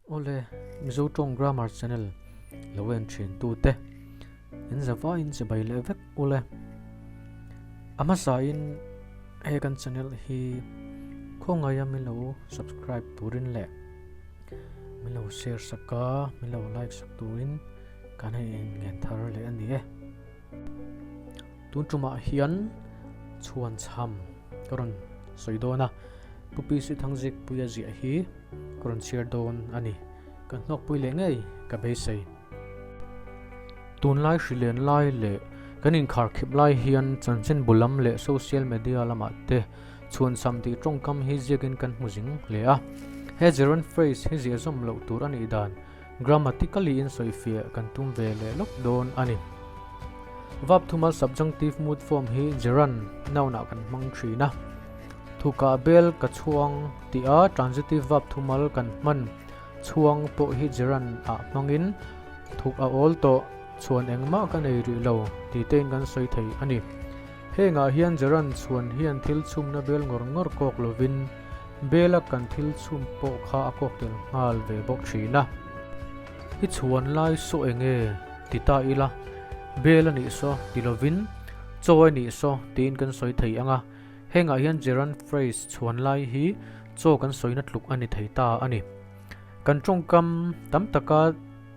Awle, Mizo Tawng Grammar Channel lo en thin tute in zavaiin chibai leh vek ule. A hmasain he kan channel hi khawngaia min lo subscribe turin leh min lo share sak a, min lo like sak turin kan hei inngen thar leh a ni e. Tun tumah hian chhuan chham ka rawn sawi dawn a, Pu PC Thangzikpuia ziah hi ka rawn chhiar dawn a ni. Kan hnawkpui leh ngei ka beisei. Tunlai hrilen lai leh kan inkharkhip lai hian chanchin bu lam leh social media lamah te chhuan chham tih tawngkam hi ziakin kan hmu zing hle a. He gerund phrase hi ziah zawm loh tur a nih dan Grammatically in sawifiah kan tum ve leh lawk dawn a ni. Verb thumal subjunctive mood form hi gerund noun ah kan hmang thin a. Thukah bel ka chhuang tih a transitive verb thumal kan hman chhuang pawh hi gerund ah hmangin thuk a awl tawh chhuan engmah ka nei rih lo tih te in kan sawi thei a ni. Hengah hian gerund chhuan hian thil chhumna bel ngawr ngawr kawk lovin Bela kan thil chhum pawh kha a kawk tel nghal ve bawk thin a. I chhuan lai saw enge ti ta ila, Bel a nih saw ti lovin chaw a nih saw tiin kan sawi thei ang a, hengah hian gerund phrase chhuan lai hi chaw kan sawina tluk a ni thei ta a ni. Kan tawngkam tam taka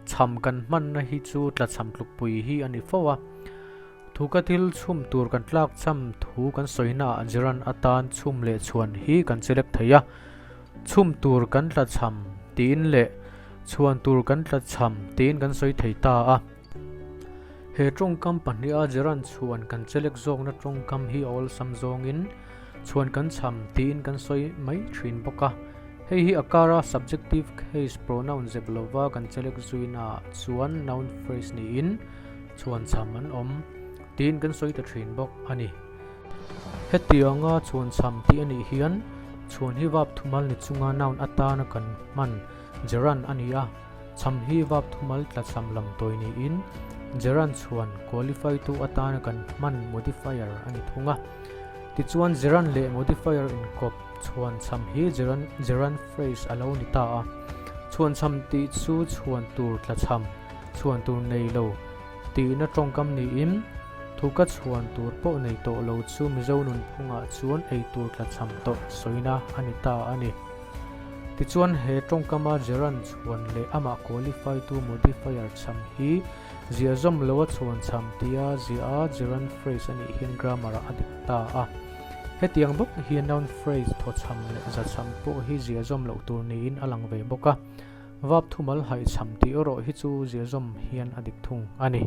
chham kan hmanna hi chu tlachham tlukpui hi a ni fo a. Thu ka thil chhum tur kan tlak cham thu kan sawina ah gerund atan chhum leh chhuan hi kan chelek thei a, chhum tur kan tla cham tiin leh chhuan tur kan tla cham tiin kan sawi thei ta a. He tawngkam pahniha gerund chhuan kan chelek zawkna tawngkam hi a awlsam zawngin chhuan kan cham tiin kan sawi mai thin bawk a. Hei hi a kara subjective case pronoun zep lova kan chelek zuina ah chuan noun phrase niin, Chhuan chham an awm tiin kan sawi ta thin bawk a ni. Hetianga chhuan chham tih a nih hian chhuan hi vap thumal ni chunga noun atana kan hman gerund a ni a, chham hi vap thumal tla chham lam tawi niin gerund chhuan qualify tu atana kan hman modifier a ni thung a. Tichuan gerund leh modifier inkawp chhuan chham hi gerund gerund phrase a lo ni ta a. Chhuan chham tih chu chhuan tur tla chham. Chhuan tur nei lo tihna tawngkam niin thu ka chhuan tur pawh nei tawh lo chu Mizo nunphungah chuan ei tur tlachham tawh sawina a ni ta a ni. Tichuan he tawngkama gerund chhuan leh amah qualify tu modifier chham hi ziah zawm loa chhuan chham tia ziah a gerund phrase a nih hian grammar ah a dik ta a. Hetiang bawk hian noun phrase thawchham leh zachham pawh hi ziah zawm loh tur niin a lang ve bawk a. Vap thumal haihchham tih erawh hi chu ziahzawm hian a dik thung a ni.